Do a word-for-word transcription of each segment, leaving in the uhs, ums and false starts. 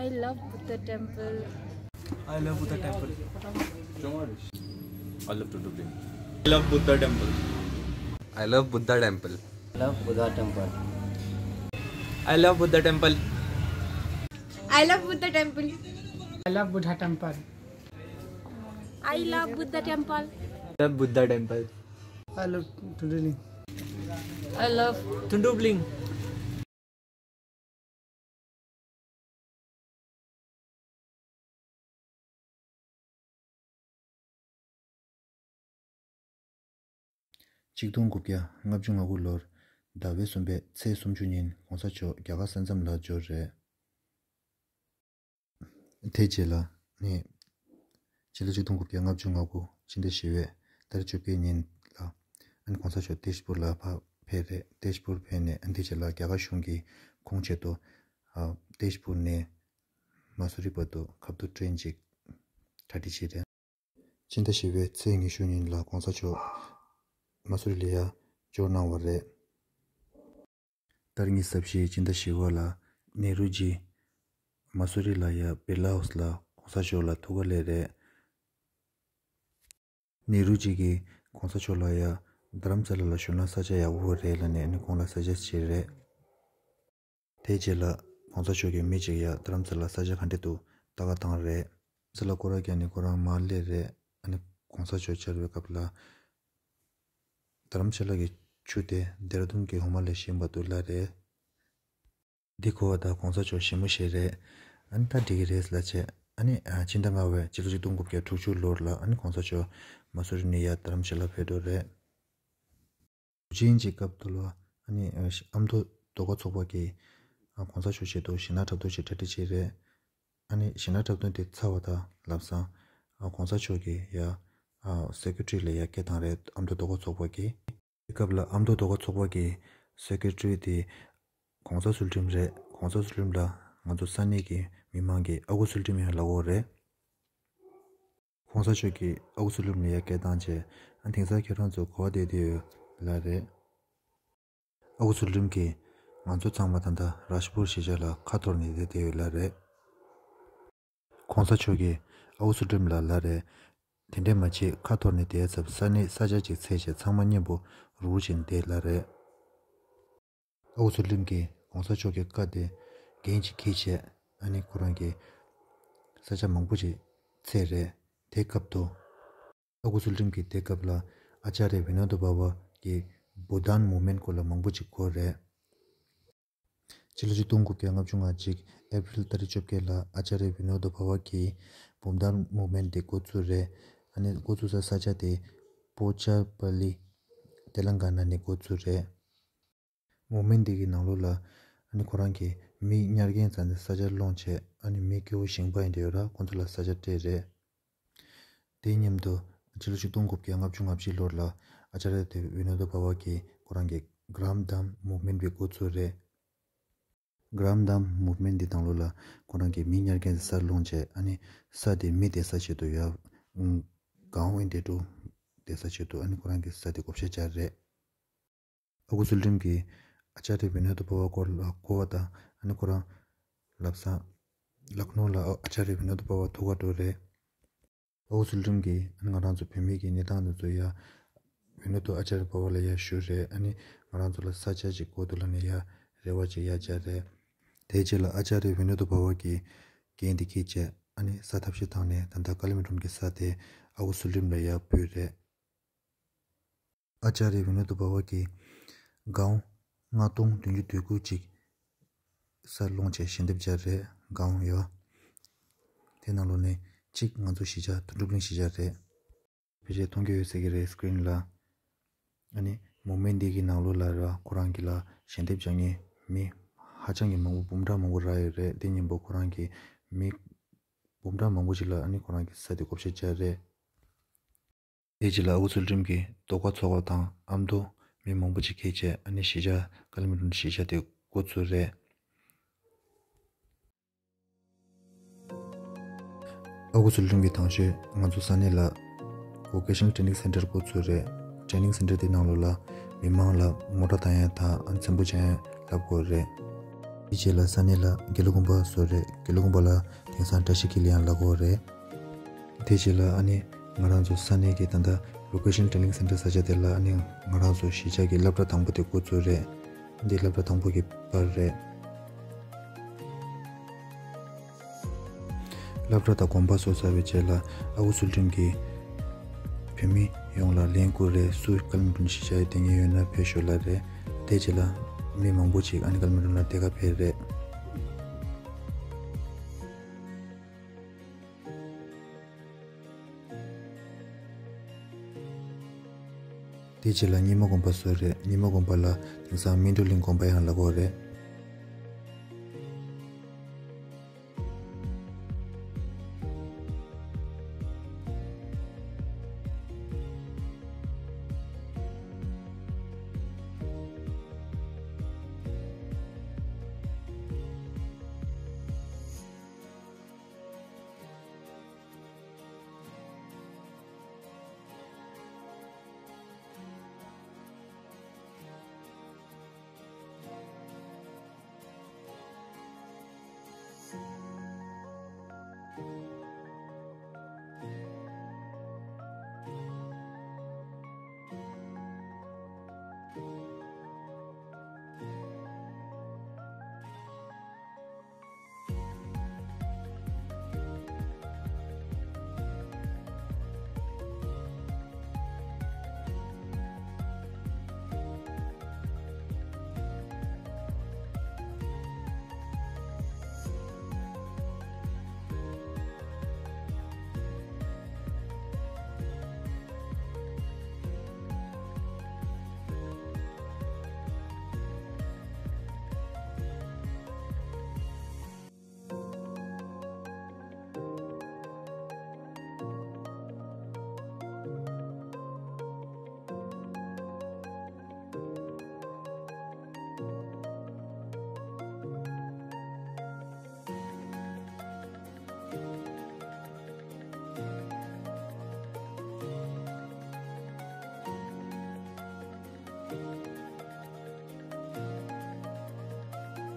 I love Buddha temple. I love Buddha temple. I love Tutu Bling. I love Buddha temple. I love Buddha temple. Love Buddha temple. I love Buddha temple. I love Buddha temple. I love Buddha temple. I love Buddha temple. Love Buddha temple. I love Tutu Bling. I love Tutu Bling. ཆིག་སྟོང་དགུ་བརྒྱ་ལྔ་བཅུ་ང་དགུ་ལོར་ཟླ་བའི་གསུམ་པའི་ཚེས་སུམ་ཅུ་ཉིན་གོང་ས་མཆོག་རྒྱ་གར་ས་མཚམས་ལ་འབྱོར་རེད། དེ་རྗེས་ལ་ནི་ཕྱི་ལོ་ཆིག་སྟོང་དགུ་བརྒྱ་ལྔ་བཅུ་ང་དགུ་ཕྱི་ཟླ་བཞི་པའི་ཏ་རིག་བཅོ་བརྒྱད་ཉིན་ལ་ཨ་ནི་གོང་ས་མཆོག་ཏེ་ཇ་པུར་ལ་ཕ་ཕེབས་རེད། ཏེ་ཇ་པུར་ཕེབས་ནས་ཨ་ནི་དེ་རྗེས་ལ་རྒྱ་གར་གཞུང་གིས་ཁོང་ཆེད་དུ་ཨ་ཏེ་ཇ་པུར་ནས་མ་སུ་རི་བར་དུ་ཁ་ཐོར་ཊེན་ཅིག་གྲ་སྒྲིག་བྱས་རེད། ཕྱི་ཟླ་བཞི་པའི་ཚེས་ཉི་ཤུ་ཉིན་ལ་གོང་ས་མཆོག་མ་སུ་རི་ལ་ཡར་འབྱོར་གནང་བ་རེད། ཏ་རིག་ཉི་ཤུ་རྩ་བཞི་ཕྱི་ཟླ་བཞི་པ་ལ་ནེ་རུ་ཇི་མ་སུ་རི་ལ་ཡར་བིར་ལ་ཧའུ་སི་ལ་གོང་ས་མཆོག་ལ་ཐུག་ག་སླེབས་རེད། ནེ་རུ་ཇི་གིས་གོང་ས་མཆོག་ལ་ཡར་རྡ་རམ་ས་ལ་ལ་བཞུགས་ན་ས་ཆ་ཡག་པོ་རེད་ལབ་ནས་ཨ་ནི་ཁོང་ལ་ས་ཆ་བྱས་རེད། དེའི་རྗེས་ལ་གོང་ས་མཆོག་གིས་མི་གཅིག་ཡར་རྡ་རམ་ས་ལ་ས་ཆ་ག་འདྲ་འདུག་ལྟ་ག་བཏང་རེད། ས་ལ་སྐོར་ར་བརྒྱབ་ནས་ཁོ་རང་མར་སླེབས་རེད། ཨ་ནི་གོང་ས་མཆོག་བཅར་བའི་སྐབས་ལ་རྡ་རམ་ས་ལ་གི་ཆུ་དེ་ལྡེ་ར་ལྡུན་གྱི་འོ་མ་ལས་གཞན་པ་འདུག་ལབ་རེད། འདི་གོ་བ་དང་གོང་ས་མཆོག་ཞེ་མོ་ཞེ་རེད། ཨ་ནི་ད་འགྲིག་གི་རེད་ལབ་བྱས། ཨ་ནི་ཕྱི་ཟླ་ལྔ་པའི་ཕྱི་ལོ་ཆིག་སྟོང་དགུ་བརྒྱ་དྲུག་ཅུ་ལོར་ལ་ཨ་ནི་གོང་ས་མཆོག་མ་སུ་རི་ནས་ཡར་རྡ་རམ་ས་ལ་ཕེབས་འགྲོ་རེད། དུས་ཆེན་གྱི་སྐབས་དུ་ལ་ཨ་ནི་ཨ་ཨ་མདོ་ཟློས་གར་ཚོགས་པ་གིས་ཨ་གོང་ས་མཆོག་ཆེད་དུ་གཞས་སྣ་འཁྲབ་སྟོན་ཞིག་གྲ་སྒྲིག་བྱས་རེད། ཨ་ནི་གཞས་སྣ་འཁྲབ་སྟོན་དེ་ཚར་བ་དང་ལམ་སང་ཨ་གོང་ས་མཆོག་གིས་ཡ་ཨ་སེ་ཀེ་ཊི་རི་ལ་ཡ་སྐད་བཏང་རེད། ཨ་མདོ་ཟློས་གར་ཚོགས་པ་གིས། དེ་སྐབས་ལ་ཨ་མདོ་ཟློས་གར་ཚོགས་པ་གི་སེ་ཀེ་ཊི་རི་དེ་༸གོང་ས་ཚུལ་ཁྲིམས་རེད། ༸གོང་ས་ཚུལ་ཁྲིམས་ལ་ང་ཚོ་ས་གནས་ཀྱི་མི་མང་གིས་ཨ་ཁུ་ཚུལ་ཁྲིམས་ཡང་ལབ་ཀྱི་ཡོད་རེད། གོང་ས་མཆོག་གིས་ཨ་ཁུ་ཚུལ་ཁྲིམས་ལ་ཡ་སྐད་བཏང་བྱས། ཨ་དེང་སང་ཁྱེད་རང་ཚོ་ག་པར་བསྡད་བསྡད་ཡོད་ལབ་རེད། ཨ་ཁུ་ཚུལ་ཁྲིམས་ཀྱིས་ང་ཚོ་ཚང་མ་ད་ལྟ་རཱཇ་པུར་གཞིས་ཆགས་ལ་ཁ་འཐོར་ནས་བསྡད་བསྡད་ཡོད་ལབ་རེད། གོང་ས་མཆོག་གིས་ཨ་ཁུ་ཚུལ་ཁྲིམས་ལ་ལབ་རེད། དེ་འདྲས་མ་བྱེད། ཁ་འཐོར་ནས་བསྡད་ཚབ། ས་གནས་ས་ཆ་ཅིག་འཚོལ་བྱས་ཚང་མ་མཉམ་པོ་རུབ་རུབ་བྱས་ནས་བསྡད་ལབ་རེད། ཨ་ཁུ་ཚུལ་ཁྲིམས་ཀྱིས་གོང་ས་མཆོག་གི་བཀའ་དེ་འགན་ཅིག་འཁྱེར་བྱས། ཨ་ནི་ཁོ་རང་གིས་ས་ཆ་མང་པོ་ཅིག་འཚོལ་རེད། དེ་སྐབས་དུ་ཨ་ཁུ་ཚུལ་ཁྲིམས་ཀྱིས་དེ་སྐབས་ལ་ཨ་ཅཱརྱ་བི་ནོ་དི་བྷ་བ་གི་བྷུ་ཏཱན་མུབ་མེན་སྐོར་ལ་མང་པོ་ཅིག་གོ་རེད། ཕྱི་ལོ་ཆིག་སྟོང་དགུ་བརྒྱ་ལྔ་བཅུ་ང་གཅིག་ཨེ་པྲིལ་ཏ་རིག་བཅོ་བརྒྱད་ལ་ཨ་ཅཱརྱ་བི་ནོ་དི་བྷ་བ་གིས་བྷུ་ཏཱན་མུབ་མེན་དེ་འགོ་བཙུགས་རེད། ཨ་ནི་འགོ་བཙུགས་ས་ས་ཆ་དེ་པོ་ཅཱ་པ་ལི་ཏེ་ལང་ག་ན་ནས་འགོ་བཙུགས་རེད། མུབ་མེན་དེ་གི་ནང་ལོགས་ལ་ཨ་ནི་ཁོ་རང་གིས་མི་ཉར་མཁན་བཙལ་ནས་ས་ཆ་སློང་བྱས། ཨ་ནི་མི་སྐྱོ་བོ་ཞིང་པ་ཡིན་འདྲ་ཡོད་ར། ཁོང་ཚོ་ལ་ས་ཆ་སྤྲད་རེད། དེ་མཉམ་དུ་ཕྱི་ལོ་ཆིག་སྟོང་དགུ་བརྒྱ་ལྔ་བཅུ་ང་བཞི་ལོར་ལ་ཨ་ཅཱརྱ་དེ་བི་ནོ་དི་བྷ་བ་གིས་ཁོ་རང་གི་གྲམ་དྷམ་མུབ་མེན་པའི་འགོ་བཙུགས་རེད། གྲམ་དྷམ་མུབ་མེན་དེ་ནང་ལོགས་ལ་ཁོ་རང་གིས་མི་ཉར་མཁན་ས་སློང་བྱས། ཨ་ནི་ས་དེ་མི་བསྡད་ས་ཆེད་དུ་ཡ་གའོན་ཨིན་ཏེ་ཏུ་བསྡད་ས་ཆེད་དུ་ཨ་ནི་ཁོ་རང་གིས་ས་དེ་བགོ་བཤའ་བརྒྱབ་རེད། ཨ་ཁུ་ཚུལ་ཁྲིམས་ཀྱིས་ཨ་ཅཱརྱ་བི་ནོ་དི་བྷ་བ་སྐོར་ལ་གོ་བ་དང་ཨ་ནི་ཁོ་རང་ལམ་སང་ལག་ནོ་ལ་ཨ་ཅཱརྱ་བི་ནོ་དི་བྷ་བ་ཐུག་ག་འགྲོ་རེད། ཨ་ཁུ་ཚུལ་ཁྲིམས་ཀྱིས་ང་རང་ཚོ་བོད་མི་གི་གནས་སྟངས་དེ་ཚོ་ཡ་བི་ནོ་དི་ཨ་ཅཱརྱ་བྷ་བ་ལ་ཡ་ཞུས་རེད། ཨ་ནི་ང་རང་ཚོ་ལ་ས་ཆ་ཅིག་དགོས་འདུག་ལབ་ནས་ཡ་རེ་བ་ཅིག་ཡ་བརྒྱབ་རེད། དེའི་རྗེས་ལ་ཨ་ཅཱརྱ་བི་ནོ་དི་བྷ་བ་གིས་འགན་དེ་འཁྱེར་བྱས། ཨ་ནི་ས་ཐབས་ཤེས་བཏང་ནས་ད་ལྟ་ཀ་ལི་མི་ཀྲོན་གྱི་ས་དེ་ཨ་ཁུ་ཚུལ་ཁྲིམས་ལ་ཡ་ཕུལ་རེད། ཨ་ཅཱརྱ་བི་ནོ་དི་བྷ་བ་གིས་གའོན་ལྔ་སྟོང་བདུན་ཅུ་དོན་དགུ་ཅིག་ས་སློང་བྱས་ཞལ་འདེབས་བརྒྱབ་རེད། གའོན་ཡོད། དེ་ནང་ལོགས་ནས་གཅིག་ང་ཚོ་གཞིས་ཆགས་དོན་གྲུབ་གླིང་གཞིས་ཆགས་རེད། ཕལ་ཆེར་མཐོང་གི་ཡོད་ཟེར་གི་རེད་སི་ཀི་རིན་ལ། ཨ་ནི་མུ་མེན་འདི་གི་ནང་ལོགས་ལ་ར་ཁོ་རང་གི་ལ་ཞལ་འདེབས་བྱ་མཁན་མི་ཧ་ཅང་གི་མང་པོ་འབུམ་ཕྲག་མང་པོ་རག་ཡོད་རེད། དེ་མཉམ་པོ་ཁོ་རང་གི་མི་འབུམ་ཕྲག་མང་པོ་ཞིག་ལ་ཨ་ནི་ཁོ་རང་གི་ས་དེ་བགོ་བཤའ་བྱས་རེད། དེ་རྗེས་ལ་ཨ་ཁུ་ཚུལ་ཁྲིམས་ཀྱིས་ཟློས་གར་ཚོགས་པ་དང་ཨ་མདོ་མི་མང་པོ་ཅིག་འཁྱེར་བྱས་ཨ་ནི་གཞིས་ཆགས་ཀ་ལི་མི་ཀྲོན་གཞིས་ཆགས་དེ་འགོ་བཙུགས་རེད། ཨ་ཁུ་ཚུལ་ཁྲིམས་ཀྱིས་དང་ཤོས་ང་ཚོ་ས་གནས་ལ་Vocational Training Center འགོ་བཙུགས་རེད། Training Center དེ་ནང་ལོགས་ལ་མི་མང་ལ་མོ་ཊ་བཏང་ཡ་དང་ཨ་ཚེམ་བུ་སྦྱང་ཡ་བསླབ་དགོས་རེད། དེའི་རྗེས་ལ་ས་གནས་ལ་དགེ་ལུགས་དགོན་པ་བཟོ་རེད། དགེ་ལུགས་དགོན་པ་ལ་དེང་སང་བཀྲ་ཤིས་འཁྱིལ་ཡང་ལབ་ཀྱི་ཡོད་རེད། དེའི་རྗེས་ལ་ཨ་ནི་ང་རང་ཚོ་ས་གནས་ཀྱི་ད་ལྟ་Vocational Training Center ཟེར་ས་ཆ་དེ་ལ་ཨ་ནི་ང་རང་ཚོ་གཞིས་ཆགས་ཀྱི་སློབ་གྲྭ་དང་པོ་དེ་འགོ་བཙུགས་རེད། འདི་སློབ་གྲྭ་དང་པོ་གི་པར་རེད། སློབ་གྲྭ་དང་དགོན་པ་བཟོས་ཚར་བའི་རྗེས་ལ་ཨ་ཁུ་ཚུལ་ཁྲིམས་ཀྱིས་བོད་མི་ཡོངས་ལ་ལན་བསྐུར་རེད། སུ་ཀ་ལི་མི་ཀྲོན་གཞིས་ཆགས་ཡི་དེ་ཉིད་ཡོད་ན་ཕེབས་ཤོག་ལབ་རེད། དེའི་རྗེས་ལ་མི་མང་པོ་ཅིག་ཨ་ནི་ཀ་ལི་མི་ཀྲོན་ལ་དེ་ག་ཕེབས་རེད། དེའི་རྗེས་ལ་རྙིང་མ་དགོན་པ་བཟོས་རེད། རྙིང་མ་དགོན་པ་ལ་དེང་སང་སྨིན་གྲོལ་གླིང་དགོན་པ་ཡང་ལབ་ཀྱི་ཡོད་རེད།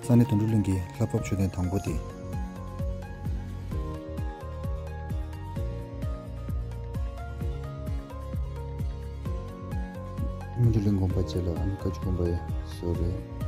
ས་གནས་དོན་གྲུབ་གླིང་གི་ལྷ་བབས་མཆོད་རྟེན་དང་པོ་དེ། སྨིན་གྲོལ་གླིང་དགོན་པ་བཅས་ལ་ཨ་ནི་བཀའ་བརྒྱུད་དགོན་པ་ཡང་བཟོས་རེད།